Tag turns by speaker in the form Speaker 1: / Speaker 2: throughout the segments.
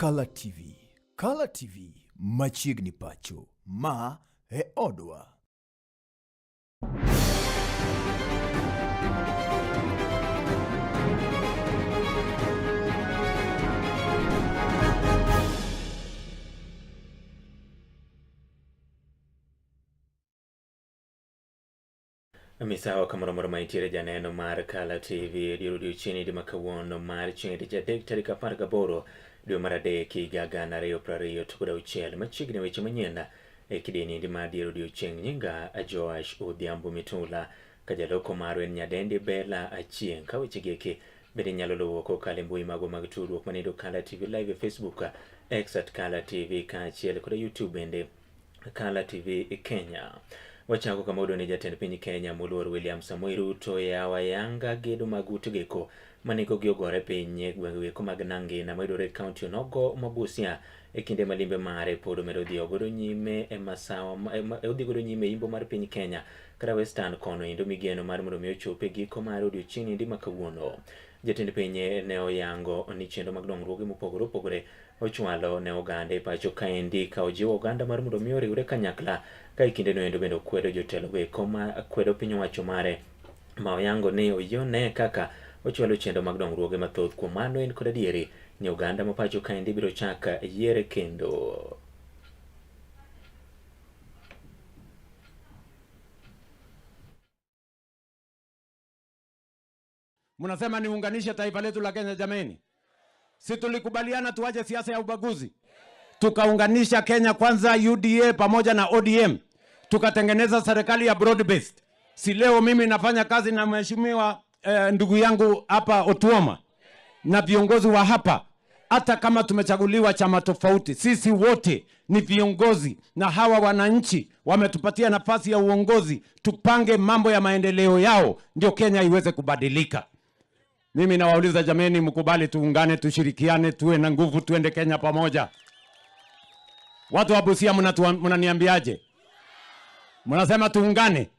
Speaker 1: Kala TV. Kala TV machiegni pacho. Ma e odwa.
Speaker 2: Misawa kamoro moro ma intiere janeno mar Kala TV e dier odiochieng' ma kawuono mar chieng' tich adek tarik 18 dwe mar adek higa 2026 machiegni weche manyien e kidieny endi mar dier odiochieng' nyinga Joash Odhiambo Mitula ka jaloko marwa en nyadendi Bella Achieng' ka weche gi eki bende inyalo luwo kokalo e mbui magwa mag tudruok manindo Kala TV live e Facebook, X at Kala TV kaachiel kod YouTube bende Kala TV Kenya. Wachako kama wayudo ni jatend piny Kenya moluor William Samoei Ruto yawo ayanga gedo mag ute geko manengogi ogore piny e gwenge geko mag Nangina mayudore e kaunti onogo ma Busia e kinde ma limbe mare pod omedo dhi godo nyime e masawa odhi godo nyime e imbo mar piny Kenya kata Western kono endo migeno mar mondo mi ochop e giko mar odiochieng' endi ma kawuono. Jatend piny ne oyango ni chenro mag dongruoge mopogore opogore ochwalo ne oganda e pacho kaendi ka ojiwo oganda mar mondo mi oriwre kanyakla ka e kindeno endo bende okwedo jotelo go eko ma kwedo piny owacho mare ma oyango ni oyione kaka ochwalo chenro mag dongruoge mathoth. Kuom mano en kod adieri ni oganda ma pacho kaendi biro chak yiere kendo.
Speaker 3: Mnasema niunganishe taifa letu la Kenya jameni? Si tulikubaliana tuache siasa ya ubaguzi? Tukaunganisha Kenya Kwanza, UDA pamoja na ODM, tukatengeneza serikali ya broad based. Si leo mimi nafanya kazi na mheshimiwa ndugu yangu hapa Otuoma na viongozi wa hapa. Hata kama tumechaguliwa chama tofauti, sisi wote ni viongozi, na hawa wananchi wametupatia nafasi ya uongozi, tupange mambo ya maendeleo yao, ndio Kenya iweze kubadilika. Mimi nawauliza jameni, mkubali tuungane, tushirikiane, tuwe na nguvu, tuende Kenya pamoja. Watu wa Busia mnaniambiaje? Mnasema tuungane,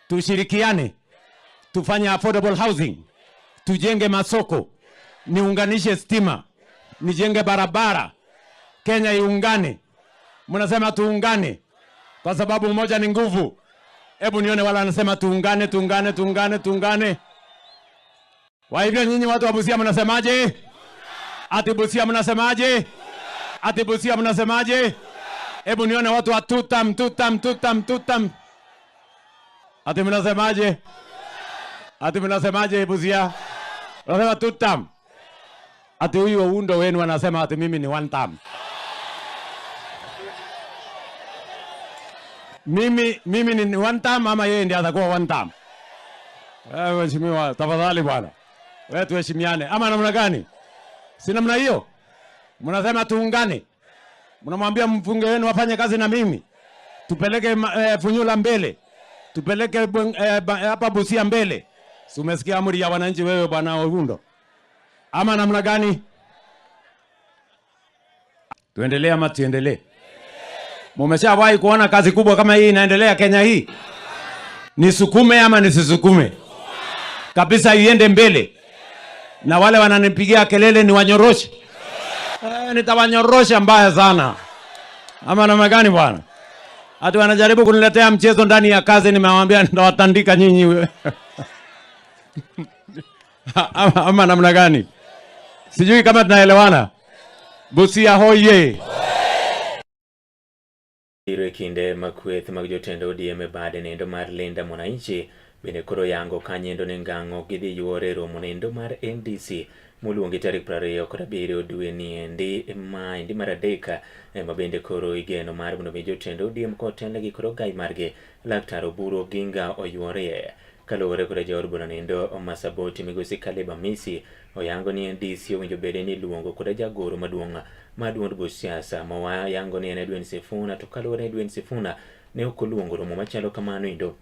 Speaker 3: tushirikiane, tufanye affordable housing, tujenge masoko, niunganishe stima, nijenge barabara, Kenya iungane. Mnasema tuungane kwa sababu umoja ni nguvu. Hebu nione wala anasema tuungane, tuungane, tuungane, tuungane. Kwa hivyo nyinyi watu wa Busia mnasemaje? Ati Busia mnasemaje? Ati Busia mnasemaje? Hebu nione watu wa tutam, tutam, tutam, tutam. Ati mnasemaje? Ati mnasemaje Busia? Mnasema tutam. Ati huyu Oundo wenu anasema ati mimi ni one term. Mimi ni one term ama yeye ndiye atakuwa one term? Mheshimiwa, tafadhali bwana. Wewe tuheshimiane. Ama namna gani? Si namna hiyo? Mnasema tuungane. Mnamwambia mfunge wenu afanye kazi na mimi. Tupeleke Funyula mbele. Tupeleke hapa Busia mbele. Si umesikia amri ya wananchi wewe bwana Oundo? Ama namna gani? Tuendelee ama tuendelee? Mumeshawahi kuona kazi kubwa kama hii inaendelea Kenya hii? Nisukume ama nisisukume? Kabisa iende mbele. Na wale wananipigia kelele ni wanyoroshe. Nitawanyorosha mbaya sana. Ama namna gani bwana? Hata wanajaribu kuniletea mchezo ndani ya kazi, nimewaambia nitawatandika nyinyi. Ama namna gani? Sijui kama tunaelewana. Busia hoye.
Speaker 2: Biro e kinde ma kweth mag jotend ODM e bade nendo mar Linda Mwananchi bende koro yango kanyendo ni ngang' gidhi yuore e romo nendo mar NDC moluongi tarik 27 dwe ni endi ma endi mar adek ma bende koro igeno mar mondo mi jotend ODM kotelnegi kod ogai margi Laktar Oburu Oginga oyuorie. Kaluwore kod jaod bura nendo Masaboti migosi Caleb Amisi oyango ni NDC owinjo bede ni iluongo kod jagoro maduong' mar duond buch siasa ma wayango ni en Edwin Sifuna, to kaluwore ni Edwin Sifuna ne ok oluongo romo machalo kamano endo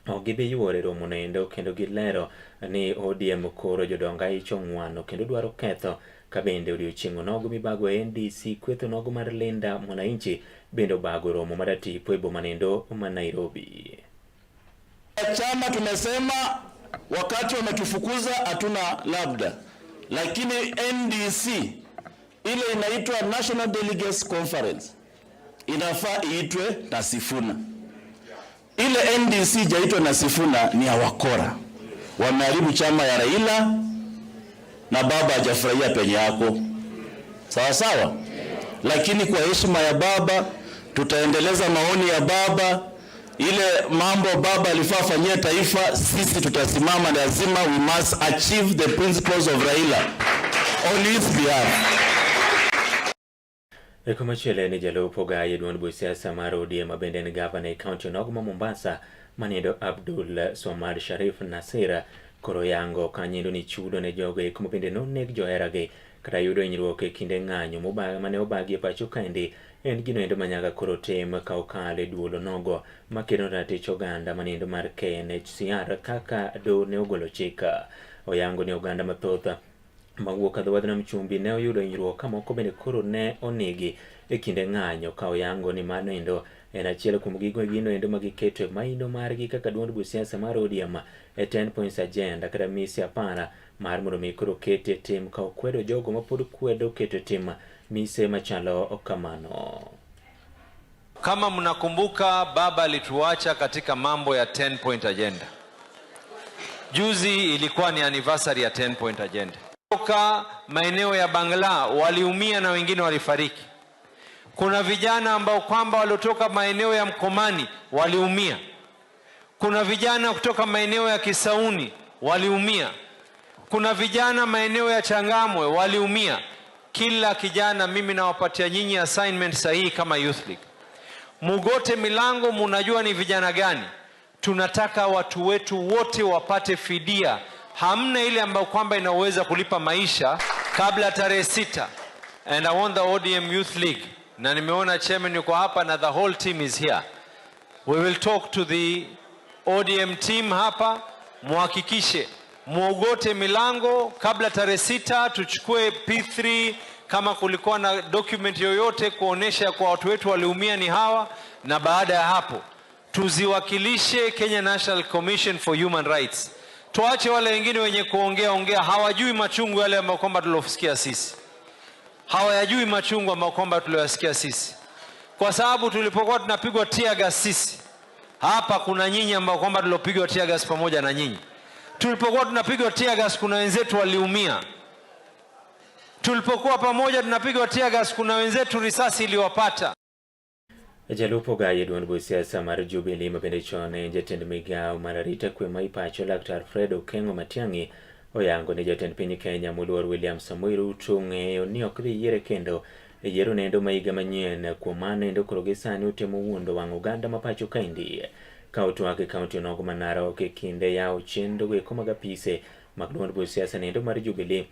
Speaker 2: ok gibi yuore romo noendo, kendo gilero ni ODM koro jodongo aich ong'wano kendo dwaro ketho ka bende odiochieng' onogo mibago e NDC kweth onogo mar Linda Mwananchi bende obago romo mar tipo e boma nendo ma Nairobi.
Speaker 4: Chama tumesema wakati wametufukuza hatuna labda, lakini NDC Ile inaitwa National Delegates Conference inafaa iitwe na Sifuna. Ile NDC ijaitwa na Sifuna ni ya wakora, wameharibu chama ya Raila na baba hajafurahia penye yako, sawa sawa. Lakini kwa heshima ya baba tutaendeleza maoni ya baba. Ile mambo baba alifaa fanyia taifa, sisi tutasimama, lazima we must achieve the principles of Raila on his behalf.
Speaker 2: E komachielo en ni jalup ogayi e duond buch siasa mar ODM ma bende en gavana e kaunti onogo ma Mombasa maniendo Abdul Swamad Sharif Nasir koro yango kanyendo ni chudo ne jogo eko ma bende noneg joheragi kata yudo hinyruok e kinde ng'anyo mane obagi e pacho kaendi en gino endo manyaka koro tim ka okalo e duol onogo makedo ratich oganda maniendo mar KNHCR kaka doho ne ogolo chik. Oyango ni oganda mathoth mawuok e dho wadh nam chumbi ne oyudo hinyruok ka moko bende koro ne onegi e kinde ng'anyo ka oyango ni mano endo en achiel kuom gigo gino endo ma giketo e maino margi kaka duond buch siasa mar ODM e 10 points agenda kata mise 10 mar mondo mi koro kete tim ka okwedo jogo ma pod kwedo keto e tim mise machalo kamano.
Speaker 5: Kama mnakumbuka, baba alituacha katika mambo ya 10 point agenda. Juzi ilikuwa ni anniversary ya 10 point agenda. Kutoka maeneo ya Bangla waliumia na wengine walifariki. Kuna vijana ambao kwamba waliotoka maeneo ya Mkomani waliumia. Kuna vijana kutoka maeneo ya Kisauni waliumia. Kuna vijana maeneo ya Changamwe waliumia. Kila kijana, mimi nawapatia nyinyi assignment sahihi kama Youth League. Mugote milango, munajua ni vijana gani. Tunataka watu wetu wote wapate fidia. Hamna ile ambayo kwamba inaweza kulipa maisha kabla tarehe 6. And I want the ODM Youth League. Na nimeona chairman yuko hapa na the whole team is here. We will talk to the ODM team hapa, muhakikishe muogote milango kabla tarehe 6, tuchukue P3 kama kulikuwa na document yoyote kuonesha kwa watu wetu waliumia ni hawa, na baada ya hapo tuziwakilishe Kenya National Commission for Human Rights. Tuache wale wengine wenye kuongea ongea, hawajui machungu yale ambayo kwamba tulosikia sisi, hawayajui machungu ambayo kwamba tuliyosikia sisi, kwa sababu tulipokuwa tunapigwa tear gas sisi hapa, kuna nyinyi ambao kwamba tulopigwa tear gas pamoja na nyinyi. Tulipokuwa tunapigwa tear gas, kuna wenzetu waliumia. Tulipokuwa pamoja tunapigwa tear gas, kuna wenzetu risasi iliwapata.
Speaker 2: Jalup ogayi e duond buch siasa mar Jubilee ma bende chon en jatend migawo mar arita kwe ma ipacho Laktar Fred Okengo Matiang'i oyango ni jatend piny Kenya moluor William Samoei Ruto ng'eyo ni ok dhi yiere kendo e yiero nendo ma higa manyien. Kuom mano endo koro gi sani otemo wuondo wang' oganda ma pacho kaendi. Ka otwak e kaunti onogo ma Narok e kinde yawo chenro eko mag apise mag duond buch siasa nendo mar Jubilee,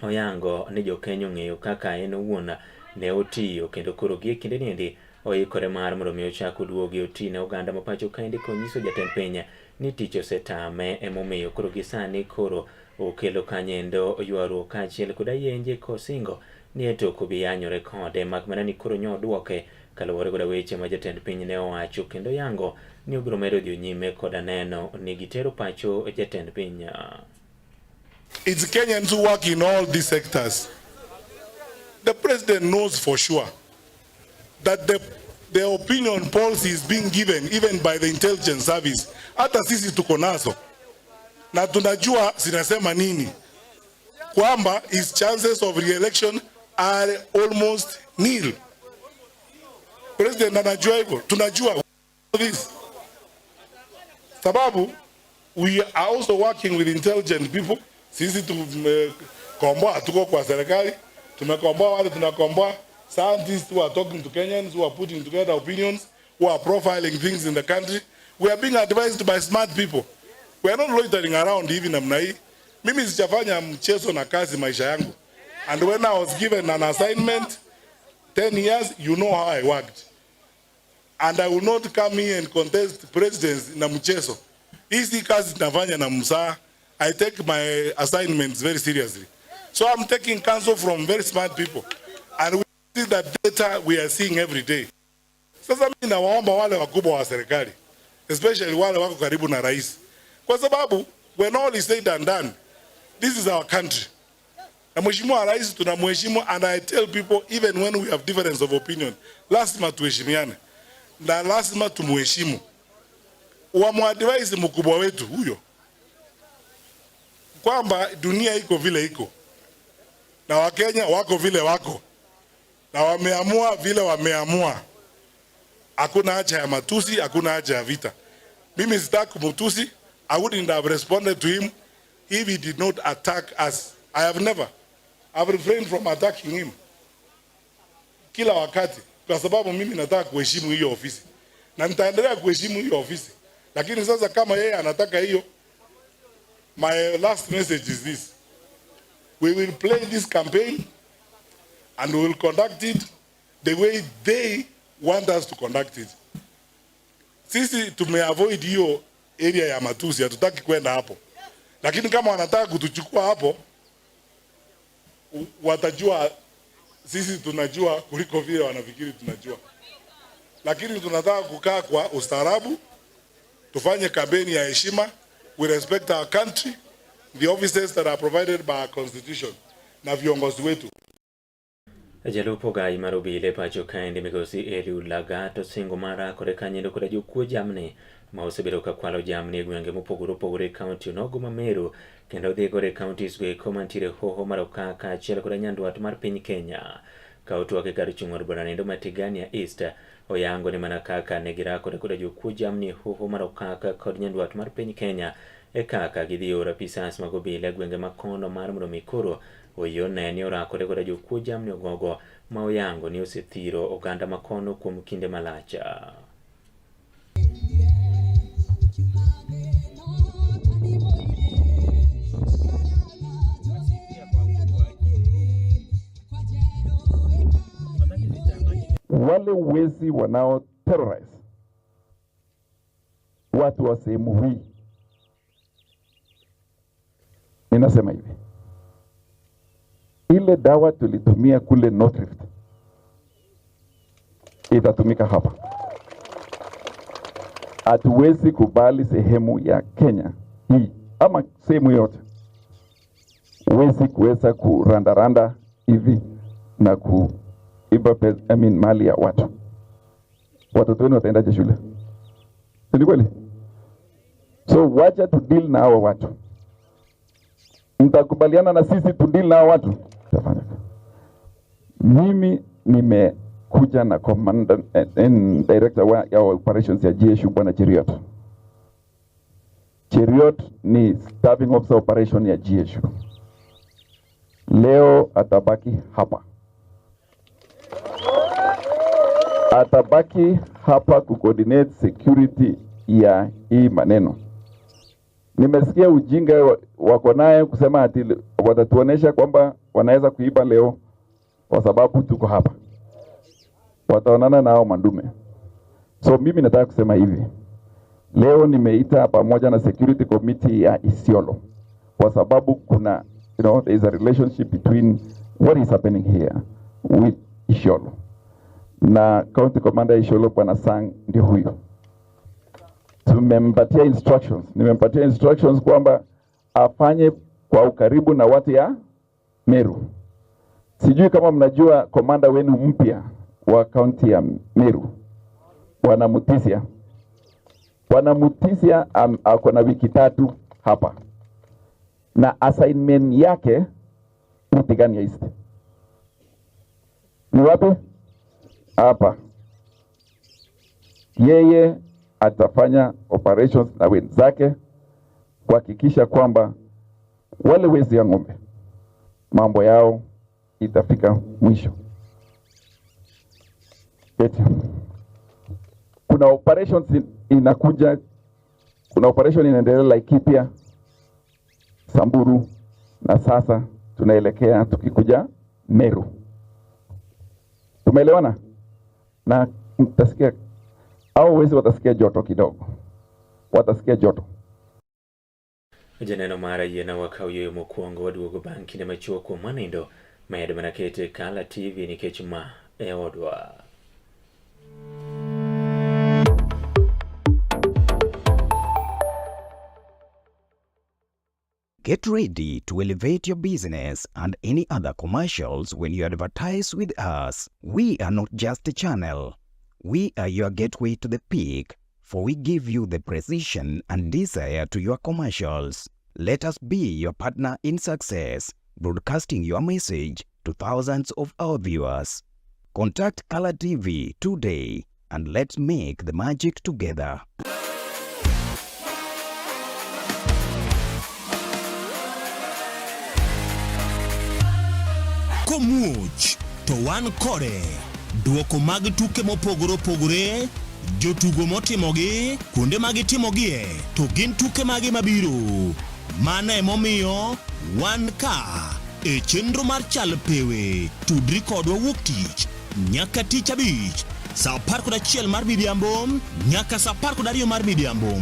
Speaker 2: oyango ni jokenya ong'eyo kaka en owuon ne otiyo kendo koro gie kinde niendi oikore mar mondo mi ochak oduogi oti ne oganda ma pacho kaendi konyiso jatend piny ni tich osetame emomiyo koro gi sani koro okelo kanyendo ywaruok kaachiel kod ayenje kosingo ni ento ok obi yanyore kode mak mana ni koro nyo oduoke kaluwore koda weche ma jatend piny ne owacho kendo yango ni obiro medo dhi nyime koda neno ni gitero pacho jatend piny.
Speaker 6: It's Kenyans who work in all these sectors. The president knows for sure that the opinion polls is being given even by the intelligence service. Hata sisi tuko nazo na tunajua zinasema nini, kwamba his chances of re-election are almost nil. President anajua hivyo, tunajua this. Sababu we are also working with intelligent people. Sisi tumekomboa, tuko kwa serikali, tumekomboa wale tunakomboa scientists who are talking to Kenyans, who are putting together opinions, who are profiling things in the country. We are being advised by smart people. We are not loitering around hivi namna hii. Mimi sijafanya mchezo na kazi maisha yangu. And when I was given an assignment, 10 years, you know how I worked. And I will not come here and contest presidency na mchezo. Hizi kazi tunafanya na msaa. I take my assignments very seriously. So I'm taking counsel from very smart people. And we see that data we are seeing every day. Sasa mimi nawaomba wale wakubwa wa serikali, especially wale wako karibu na rais. Kwa sababu when all is said and done, this is our country. Na Mheshimiwa Rais tunamheshimu, and I tell people even when we have difference of opinion, lazima tuheshimiane na lazima tumuheshimu. Wamuadvise mkubwa wetu huyo kwamba dunia iko vile iko na Wakenya wako vile wako na wameamua vile wameamua. Hakuna haja ya matusi, hakuna haja ya vita. Mimi sitaki kumtusi. I wouldn't have responded to him if he did not attack us. I have never. I've refrained from attacking him kila wakati, kwa sababu mimi nataka kuheshimu hiyo ofisi na nitaendelea kuheshimu hiyo ofisi. Lakini sasa kama yeye anataka hiyo, my last message is this: we will play this campaign and we will conduct it the way they want us to conduct it. Sisi tumeavoid hiyo area ya matusi, hatutaki kwenda hapo, lakini kama wanataka kutuchukua hapo, watajua sisi tunajua kuliko vile wanafikiri tunajua. Lakini tunataka kukaa kwa ustaarabu, tufanye kampeni ya heshima. We respect our country, the offices that are provided by our constitution na viongozi wetu.
Speaker 2: Jalup ogai mar obila e pacho kaendi migosi Eliud Lagat osingo mar rakore kanyendo koda jokuo jamni ma osebedo ka kwalo jamni e gwenge mopogore opogore e kaunti onogo ma Meru kendo dhi godo e counties go eko mantiere hoho mar Okak kaachiel koda nyandwat mar piny Kenya. Ka otwak e kar chung' od bura nindo ma Tigania East, oyango ni mana kaka ne girakore koda jokuo jamni e hoho mar Okak kod nyandwat mar piny Kenya e kaka gidhi oro apisas mag obila e gwenge ma kono mar mondo mi koro oyie one ni orakore koda jokuo jamni ogogo ma oyango ni osethiro oganda ma kono kuom kinde malach.
Speaker 7: Wale wezi wanao terrorize watu wa sehemu hii, ninasema hivi, ile dawa tulitumia kule North Rift itatumika hapa. Hatuwezi kubali sehemu ya Kenya hii ama sehemu yote wezi kuweza kurandaranda hivi na kuiba mali ya watu. Watoto wenu wataendaje shule? Si ni kweli? So wacha tu deal na hawa watu. Mtakubaliana na sisi tu deal na hawa watu? Tafanya. Mimi nimekuja na commander and director ya operations ya GSU Bwana Cheruiyot. Cheruiyot ni staffing officer operation ya GSU. Leo atabaki hapa. Atabaki hapa kucoordinate security ya hii maneno. Nimesikia ujinga wako naye kusema ati watatuonesha kwamba wanaweza kuiba leo kwa sababu tuko hapa. Wataonana nao mandume. So mimi nataka kusema hivi. Leo nimeita pamoja na security committee ya Isiolo kwa sababu kuna, there is a relationship between what is happening here with Isiolo. Na county commander Isiolo Bwana Sang ndio huyo. Tumempatia instructions. Nimempatia instructions kwamba afanye kwa ukaribu na watu ya Meru. Sijui kama mnajua commander wenu mpya wa county ya Meru, Bwana Mutisia. Bwana Mutisia ako na wiki 3 hapa. Na assignment yake ni Tigania East. Ni wapi? Hapa. Yeye atafanya operations na wenzake kuhakikisha kwamba wale wezi ya ng'ombe mambo yao itafika mwisho. Eti, kuna operations inakuja, kuna operation inaendelea Laikipia, Samburu, na sasa tunaelekea tukikuja Meru. Tumeelewana? Na mtasikia au wezi watasikia joto kidogo. Watasikia joto.
Speaker 2: Janeno mara yiena wakaw yueyo mokwongo waduogo bang' kinde machuok kuom manindo med mana kete Kala TV nikech ma e odwa.
Speaker 8: Get ready to elevate your business and any other commercials when you advertise with us. We are not just a channel. We are your gateway to the peak, for we give you the precision and desire to your commercials. Let us be your partner in success, broadcasting your message to thousands of our viewers. Contact Color TV today and let's make the magic together.
Speaker 9: Komuoch to wan kode. Duoko mag tuke mopogore opogore, jotugo motimogi, kuonde ma gitimogie, to gin tuke mage mabiro. Mano emomiyo wan ka e chenro mar Chal Pewe. Tudri kodwa wuok tich nyaka tich abich saa 11 mar midhiambo nyaka saa 12 mar midhiambo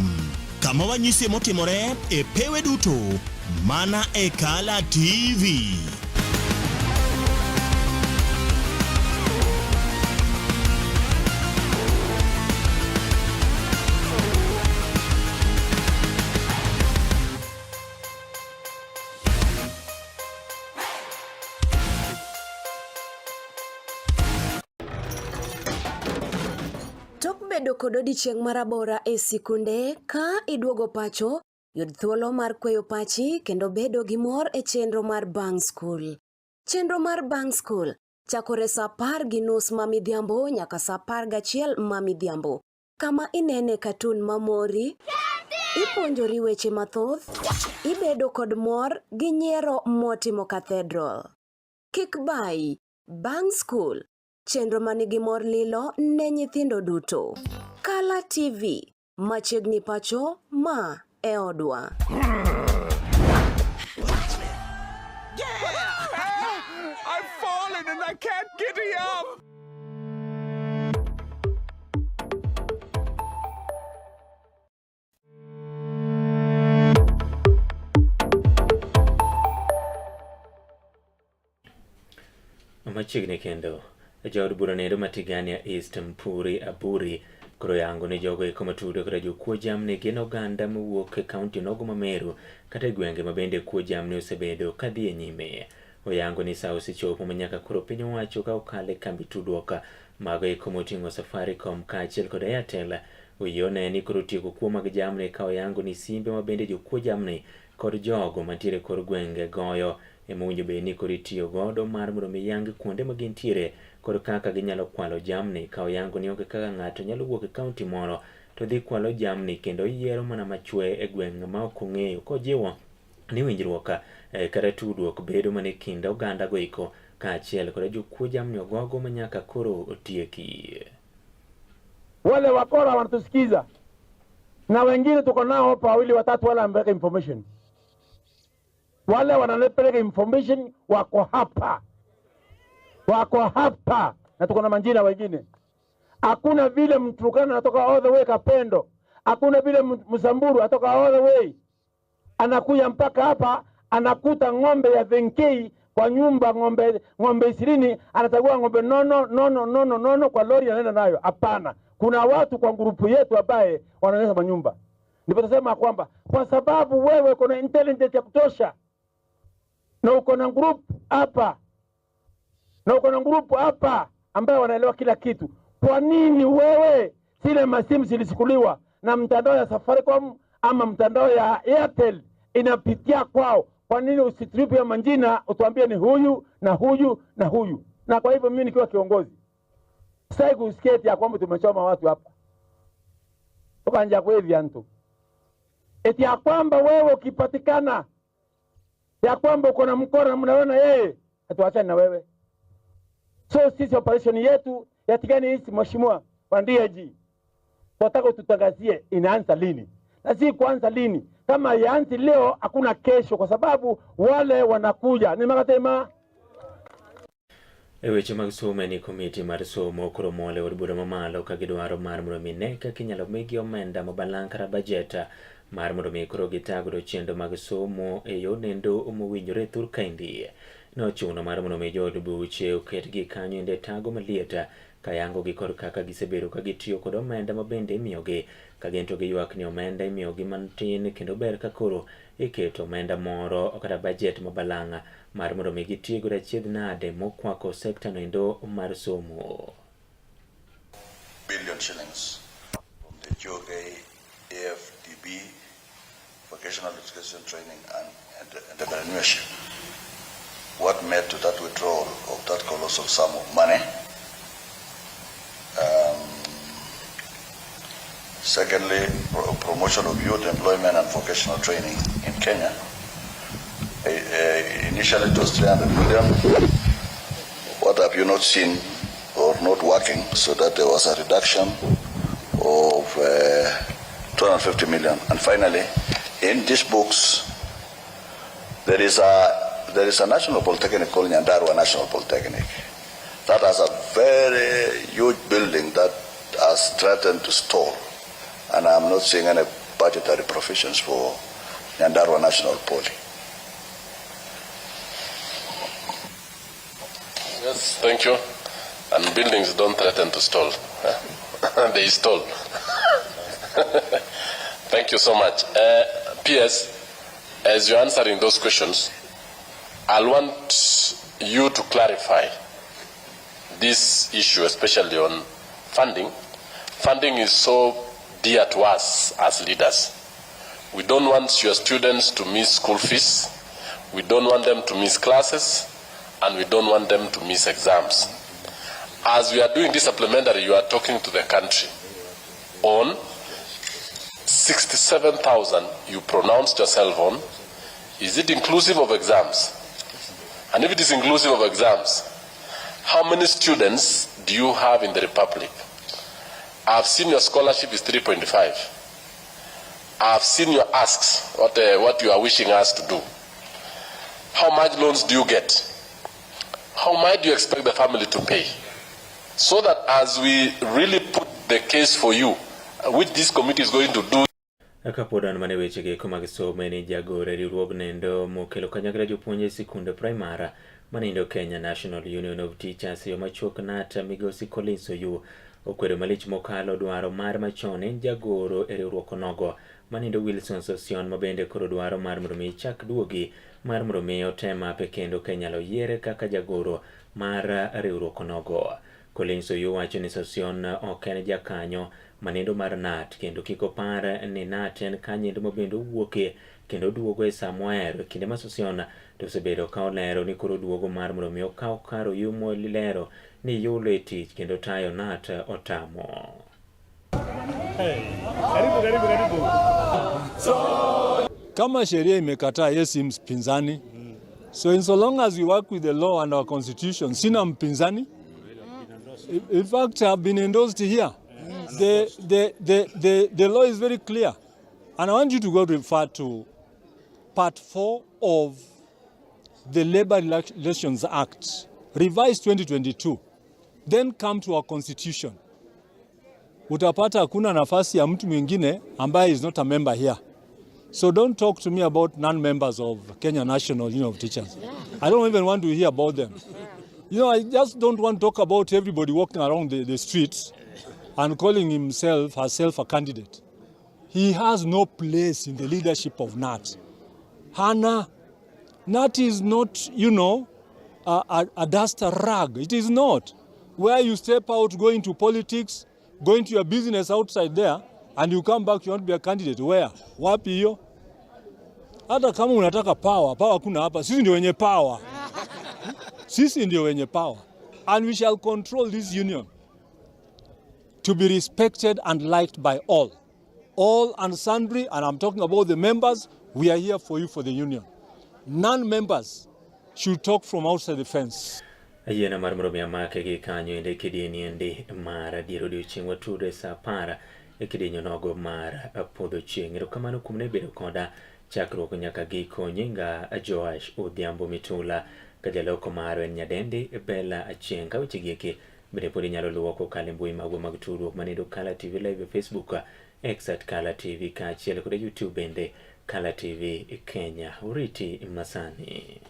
Speaker 9: kama wanyisie motimore e pewe duto mana e Kala TV.
Speaker 10: Tok bedo kod odiechieng' marabora e sikunde, ka iduogo pacho, yud thuolo mar kweyo pachi kendo bedo gi mor e chenro mar Bang' Skul. Chenro mar Bang' Skul chakore sa 10:30 ma midhiambo nyaka sa 11 ma midhiambo, kama inene katun mamori, ipuonjori weche mathoth, ibedo kod mor gi nyiero motimo cathedral. Kik bayi, Bang' Skul, chenro manigi mor lilo ne nyithindo duto. Kala TV, machiegni pacho, ma e odwa.
Speaker 11: I've fallen and I can't get up.
Speaker 2: Machiegni kendo, jaod bura noendo ma Tigania East Mpuri Aburi koro yango ni jogo eko matudo kod jokuo jamni gin oganda mowuok e kaunti nogo ma Meru kata e gwenge ma bende kuo jamni osebedo ka dhi e nyime. Oyango ni sa osechopo ma nyaka koro piny owacho ka okalo e kambi tudruok mago eko moting'o Safaricom kaachiel kod Airtel oyie one ni koro tieko kuo mag jamni ka oyango ni simbe ma bende jokuo jamni kod jogo mantiere kor gwenge goyo ema owinjo bed ni koro itiyo godo mar mondo mi yang kuonde ma gintiere kod kaka ginyalo kwalo jamni ka oyango ni onge kaka ng'ato nyalo wuok e kaunti moro to dhi kwalo jamni kendo yiero mana machwe e gweng' ma ok ong'eyo kojiwo ni winjruok eh, kata tudruok bedo mana e kind oganda go eko kaachiel kod jokuo jamni ogogo ma nyaka koro otieki.
Speaker 12: Wale wakora wanatusikiza na wengine tuko nao hapa wawili watatu, wale wameweka information, wale wanapeleka information wako hapa, wako hapa na tuko na majina wengine. Hakuna vile Mturukana anatoka all the way Kapendo, hakuna vile Msamburu atoka all the way anakuja mpaka hapa, anakuta ng'ombe ya Venkei kwa nyumba, ng'ombe 20, anachagua ng'ombe nono nono nono nono kwa lori, anaenda nayo. Hapana, kuna watu kwa grupu yetu ambaye wanaonyesha manyumba. Ndipo tasema kwamba kwa sababu wewe uko na intelligence ya kutosha na uko na group hapa na uko na group hapa ambayo wanaelewa kila kitu, kwa nini wewe zile masimu zilichukuliwa na mtandao ya Safaricom ama mtandao ya Airtel inapitia kwao? Kwa nini usitripu ya majina utuambie ni huyu na huyu na huyu? Na kwa hivyo mimi nikiwa kiongozi sitaki kusikia eti ya kwamba tumechoma watu hapa tukanja kweli antu eti ya kwamba wewe ukipatikana ya kwamba uko na mkora mnaona yeye, hatuachani na wewe. So sisi operation yetu ya Tigania East, mheshimiwa wa DIG, tunataka tutangazie inaanza lini, na si kuanza lini. Kama yaanzi leo, hakuna kesho, kwa sababu wale wanakuja ni makatema.
Speaker 2: E weche mag somo ni komiti mar somo koro mol e od bura mamalo ka gidwaro mar mondo mi ne kaka inyalo migi omenda ma balang' kata bajet mar mondo mi koro gitag godo chenro mag somo e yo nendo mowinjore thur kaendi. Nochuno mar mondo mi jood buche oketgi kanyo ende tago maliet kayangogi kod kaka gisebedo ka gitiyo kod omenda ma bende imiyogi ka gin to giywak ni omenda imiyogi matin kendo ber ka koro iketo omenda moro kata bajet ma balang' mar mondo mi giti godo achiedh nade mokwako sekta no endo mar somo.
Speaker 13: Billion shillings from the GOK AFDB Vocational Education Training and Entrepreneurship. What made to that withdrawal of that colossal sum of money? Secondly, promotion of youth employment and vocational training in Kenya. Initially it was 300 million. What have you not seen or not working, so that there was a reduction of 250 million. And finally, in these books, there is a national polytechnic called Nyandarua National Polytechnic that has a very huge building that has threatened to stall. And I'm not seeing any budgetary provisions for Nyandarua National Poly.
Speaker 6: Yes, thank you. And buildings don't threaten to stall. They stall. Thank you so much. PS, as you're answering those questions, I'll want you to clarify this issue, especially on funding. Funding is so dear to us as leaders. We don't want your students to miss school fees. We don't want them to miss classes, and we don't want them to miss exams. As we are doing this supplementary, you are talking to the country on 67,000 you pronounced yourself on. Is it inclusive of exams? And if it is inclusive of exams, how many students do you have in the Republic? I've seen your scholarship is 3.5. I've seen your asks, what you are wishing us to do. How much loans do you get? How much do you expect the family to pay? So that as we really put the case for you, which this committee is going to do.
Speaker 2: Kapod an mana e weche eko mag somo en ni jagoro e riwruogno mokelo kanyakla jopuonj e sikunde primar manindo Kenya National Union of Teachers e yo machuok KNUT migosi Collins Oyu okwedo malich mokalo dwaro mar machon en jagoro e riwruok onogo manindo Wilson Sossion mabende koro dwaro mar mondo mi chak duogi mar mondo mi otem ape kendo ka inyalo yiere kaka jagoro mar riwruok onogo. Collins Oyu wacho ni Sossion ok en jakanyo manindo mar KNUT kendo kik opar ni KNUT en kanyendo mabende owuoke kendo duogo e sa mohero. Kinde ma Sossion to osebedo ka olero ni koro duogo mar mondo mi okaw kar Oyu molero ni yulo e tich kendo tayo KNUT otamo.
Speaker 14: Karibu, karibu, karibu.
Speaker 15: Kama sheria imekataa, yeye si mpinzani. So in so long as we work with the law and our constitution, sina mpinzani. In fact, I've been endorsed here. The law is very clear. And I want you to go refer to part 4 of the Labor Relations Act, revised 2022. Then come to our constitution. Utapata hakuna nafasi ya mtu mwingine ambaye is not a member here. So don't talk to me about non-members of Kenya National Union of Teachers. I don't even want to hear about them. I just don't want to talk about everybody walking around the streets and calling himself, herself a candidate. He has no place in the leadership of KNUT. Hana, KNUT is not a duster rag. It is not. Where you step out, go into politics, go into your business outside there, and you come back, you want to be a candidate. Where? Wapi hiyo? Hata kama unataka power, power kuna hapa. Sisi ndio wenye power. Sisi ndio wenye power. And we shall control this union to be respected and liked by all. All and sundry, and I'm talking about the members, we are here for you for the union. Non-members should talk from outside the fence.
Speaker 2: Ayiena mar mondo mi amake gi kanyo ende kidieny endi mar dier odiochieng' watudo e sa 10 e kidieny onogo mar podho chieng'. Erokamano kuom ne bedo koda chakruok nyaka giko. Nyinga Joash Odhiambo Mitula, ka jaloko maro en nyadendi Bella Achieng'. Ka weche gieki bende pod inyalo luwo kokalo e mbui magwa mag tudruok manindo Kala TV Live e Facebook, X at Kala TV kaachiel kod YouTube bende Kala TV Kenya. Uriti masani.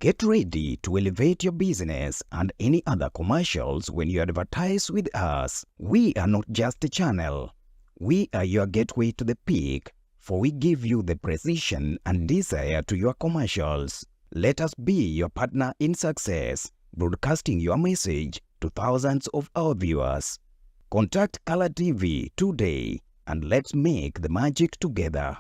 Speaker 8: Get ready to elevate your business and any other commercials when you advertise with us. We are not just a channel. We are your gateway to the peak, for we give you the precision and desire to your commercials. Let us be your partner in success, broadcasting your message to thousands of our viewers. Contact Color TV today and let's make the magic together.